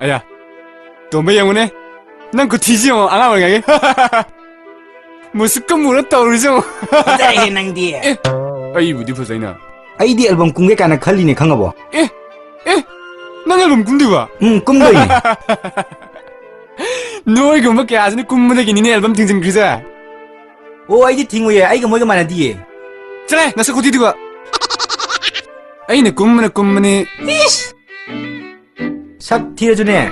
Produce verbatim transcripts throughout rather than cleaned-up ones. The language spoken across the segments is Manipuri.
ꯑꯌꯥ, ꯇꯣꯝꯕ ꯌꯦꯡꯉꯨꯅꯦ, ꯅꯪ ꯈꯨꯊꯤꯁꯤ ꯌꯦꯡꯉꯣ, ꯑꯉꯥꯡ ꯑꯣꯏꯔꯤꯉꯩꯒꯤ꯫ ꯃꯨꯁꯨꯛꯀ ꯃꯨꯔ ꯇꯧꯔꯤꯁꯤ ꯌꯦꯡꯉꯣ꯫ ꯐꯖꯔꯦꯍꯦ ꯅꯪꯗꯤ꯫ ꯑꯦ, ꯑꯩꯕꯨꯗꯤ ꯐꯖꯩꯅ꯫ ꯑꯩꯗꯤ ꯑꯦꯜꯕꯝ ꯀꯨꯝꯒꯦ ꯀꯥꯏꯅ ꯈꯜꯂꯤꯅꯦ, ꯈꯪꯉꯕꯣ? ꯑꯦ, ꯑꯦ, ꯅꯪ ꯑꯦꯜꯕꯝ ꯀꯨꯝꯗꯣꯏꯕ? ꯎꯝ, ꯀꯨꯝꯗꯣꯏꯅꯦ꯫ ꯅꯣꯏꯒꯨꯝꯕ ꯀꯌꯥꯁꯤꯅ ꯀꯨꯝꯕꯗꯒꯤꯅꯤꯅꯦ ꯑꯦꯜꯕꯝ ꯊꯤꯡꯖꯤꯟꯈ꯭ꯔꯤꯁꯦ꯫ ꯑꯣ, ꯑꯩꯗꯤ ꯊꯤꯡꯉꯨꯌꯦ, ꯑꯩꯒ ꯃꯣꯏꯒ ꯃꯥꯟꯅꯗꯤꯌꯦ꯫ ꯆꯠꯂꯦ, ꯅꯁꯛ ꯈꯨꯊꯤꯗꯨꯒ꯫ ꯑꯩꯅ ꯀꯨꯝꯕꯅ ꯀꯨꯝꯕꯅꯤ꯫ ꯏꯁ! ꯁꯛ ꯊꯤꯔꯁꯨꯅꯦ,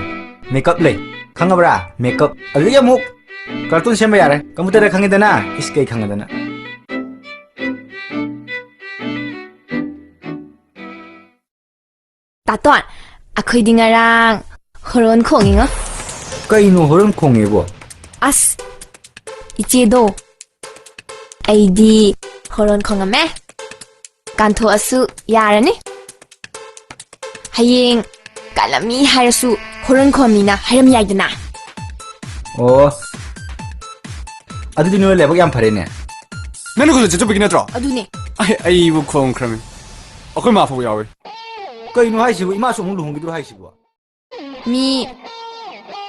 ꯃꯦꯀꯞ ꯂꯩ꯫ ꯈꯪꯉꯕ꯭ꯔꯥ? ꯃꯦꯀꯞ꯫ ꯑꯗꯨꯗꯒꯤ ꯑꯃꯨꯛ ꯀꯥꯔꯇꯨꯟ ꯁꯦꯝꯕ ꯌꯥꯔꯦ꯫ ꯀꯝꯄ꯭ꯌꯨꯇꯔꯗ ꯈꯪꯉꯦꯗꯅ? ꯏꯁ, ꯀꯩ ꯈꯪꯉꯗꯅ? ꯇꯥꯇꯣꯟ, ꯑꯩꯈꯣꯏꯗꯤ ꯉꯔꯥꯡ ꯍꯣꯔꯣꯟ ꯈꯣꯡꯉꯤꯉꯣ꯫ ꯀꯩꯅꯣ ꯍꯣꯔꯣꯟ ꯈꯣꯡꯉꯦꯕꯣ? ꯑꯁ, ꯏꯆꯦꯗꯣ, ꯑꯩꯗꯤ ꯍꯣꯔꯣꯟ ꯈꯣꯡꯉꯝꯃꯦ꯫ ꯀꯥꯟꯊꯣꯛꯑꯁꯨ ꯌꯥꯔꯅꯤ꯫ ꯍꯌꯦꯡ ꯀꯥꯂꯝꯃꯤ ꯍꯥꯏꯔꯁꯨ ꯍꯣꯔꯣꯟ ꯈꯣꯝꯃꯤꯅ ꯍꯥꯏꯔꯝ ꯌꯥꯏꯗꯅ꯫ ꯑꯣ, ꯑꯗꯨꯗꯤ ꯅꯣꯏ ꯂꯥꯏꯕꯛ ꯌꯥꯝ ꯐꯔꯦꯅꯦ꯫ ꯅꯪꯅ ꯈꯨꯠꯇ ꯆꯠꯆꯕꯒꯤ ꯅꯠꯇ꯭ꯔꯣ? ꯑꯗꯨꯅꯦ꯫ ꯑꯩ, ꯑꯩꯕꯨ ꯈꯣꯡꯈ꯭ꯔꯃꯤ꯫ ꯑꯩꯈꯣꯏ ꯃꯥ ꯐꯥꯎ ꯌꯥꯎꯋꯤ꯫ ꯀꯩꯅꯣ ꯍꯥꯏꯁꯤꯕꯨ? ꯏꯃꯥꯁꯨ ꯑꯃꯨꯛ ꯂꯨꯍꯣꯡꯈꯤꯗꯣꯏꯔꯣ ꯍꯥꯏꯁꯤꯕꯨ? ꯃꯤ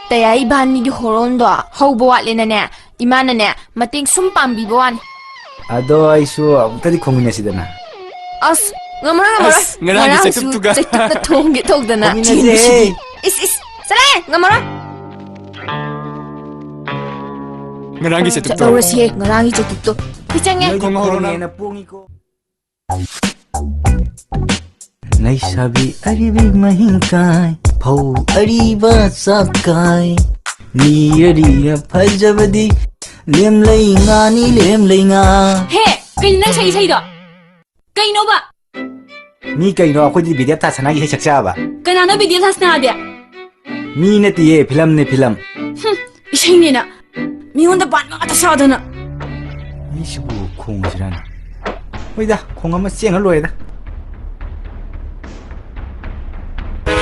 ꯇꯌꯥ ꯏꯕꯥꯅꯤꯒꯤ ꯍꯣꯔꯣꯟꯗꯣ ꯍꯧꯕ ꯋꯥꯠꯂꯦꯅꯅꯦ, ꯏꯃꯥꯅꯅꯦ ꯃꯇꯦꯡ ꯁꯨꯝ ꯄꯥꯡꯕꯤꯕ ꯋꯥꯅꯤ꯫ ꯑꯗꯣ ꯑꯩꯁꯨ ꯑꯃꯨꯛꯇꯗꯤ ꯈꯣꯡꯃꯤꯟꯅꯁꯤꯗꯅ꯫ ꯑꯁ, ꯉꯝꯃꯔꯣꯏ, ꯉꯝꯃꯔꯣꯏ꯫ ꯑꯁ, ꯉꯔꯥꯡꯒꯤ ꯉꯔꯥꯡꯁꯨ ꯆꯩꯇꯨꯞꯇꯨꯒ꯫ ꯆꯩꯇꯨꯞꯅ ꯊꯣꯝꯒꯦ ꯇꯧꯗꯅ꯫ ꯈꯣꯡꯃꯤꯟꯅꯁꯦ꯫ ꯆꯦꯟꯕꯁꯤꯗꯤ꯫ ꯏꯁ, ꯏꯁ, ꯆꯠꯂꯍꯦ, ꯉꯝꯃꯔꯣꯏ꯫ ꯉꯔꯥꯡꯒꯤ ꯆꯩꯇꯨꯞꯇꯣ꯫ ꯆꯠꯍꯧꯔꯁꯤꯍꯦ, ꯉꯔꯥꯡꯒꯤ ꯆꯩꯇꯨꯞꯇꯣ꯫ ꯑꯩ ꯆꯪꯉꯦ꯫ ꯅꯣꯏꯗꯤ ꯈꯣꯡꯍꯧꯔꯣ ꯅꯪ꯫ ꯈꯣꯡꯉꯦꯅ ꯄꯣꯡꯉꯤꯀꯣ꯫ ꯂꯩꯁꯥꯕꯤ ꯑꯔꯤꯕꯤ ꯃꯍꯤꯡ ꯀꯥꯏ, ꯐꯧ ꯑꯔꯤꯕ ꯆꯥꯛ ꯀꯥꯏ, ꯃꯤ ꯑꯔꯤꯕ ꯐꯖꯕꯗꯤ ꯂꯦꯝꯂꯩ ꯉꯥꯅꯤ, ꯂꯦꯝꯂꯩ ꯉꯥ꯫ ꯍꯦ, ꯀꯩꯅꯣ ꯅꯪ ꯁꯛꯏ ꯏꯁꯩꯗꯣ? ꯀꯩꯅꯣꯕ? ꯃꯤ ꯀꯩꯅꯣ, ꯑꯩꯈꯣꯏꯗꯤ ꯕꯤꯗ꯭ꯌꯥ ꯊꯥꯁꯅꯥꯒꯤ ꯏꯁꯩ ꯁꯛꯆꯕ꯫ ꯀꯅꯥꯅꯣ ꯕꯤꯗ꯭ꯌꯥ ꯊꯥꯁꯅꯥꯗꯤ? ꯃꯤ ꯅꯠꯇꯤꯌꯦ, ꯐꯤꯂꯝꯅꯦ, ꯐꯤꯂꯝ꯫ ꯍꯨꯝ, ꯏꯁꯩꯅꯦꯅ ꯃꯤꯉꯣꯟꯗ ꯕꯥꯟ ꯉꯥꯛꯇ ꯁꯥꯗꯅ꯫ ꯃꯤꯁꯤꯕꯨ ꯈꯣꯡꯉꯁꯤꯔꯥꯅꯦ? ꯍꯣꯏꯗ, ꯈꯣꯡ ꯑꯃ ꯆꯦꯡꯉ ꯂꯣꯏꯔꯦꯗ꯫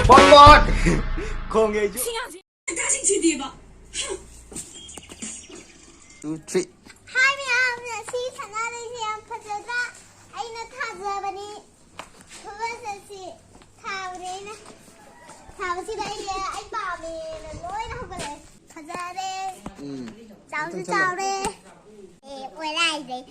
ꯄꯣꯠ ꯄꯣꯠ! ꯈꯣꯡꯉꯦ ꯑꯩꯁꯨ꯫ ꯁꯤ ꯉꯥꯡꯁꯦ ꯁꯤꯗꯤꯕ꯫ Two, three. ꯍꯥꯏ ꯃꯌꯥꯝ, ꯉꯁꯤ ꯁꯅꯥꯔꯩꯁꯦ ꯌꯥꯝ ꯐꯖꯗ꯭ꯔꯥ? ꯑꯩꯅ ꯊꯥꯖꯕꯅꯤ꯫ ꯈꯨꯕꯁ ꯑꯁꯤ ꯊꯥꯕꯅꯦ ꯑꯩꯅ꯫ ꯁꯥꯕꯁꯤꯗ ꯑꯩ ꯑꯩ ꯄꯥꯝꯃꯦꯅ ꯂꯣꯏꯅ ꯍꯧꯒꯠꯂꯛꯑꯦ꯫ ꯐꯖꯔꯦ꯫ ꯎꯝ ꯆꯥꯎꯁꯨ ꯆꯥꯎꯔꯦ꯫ ꯑꯦ ꯑꯣꯏꯔꯥꯏꯗꯩ꯫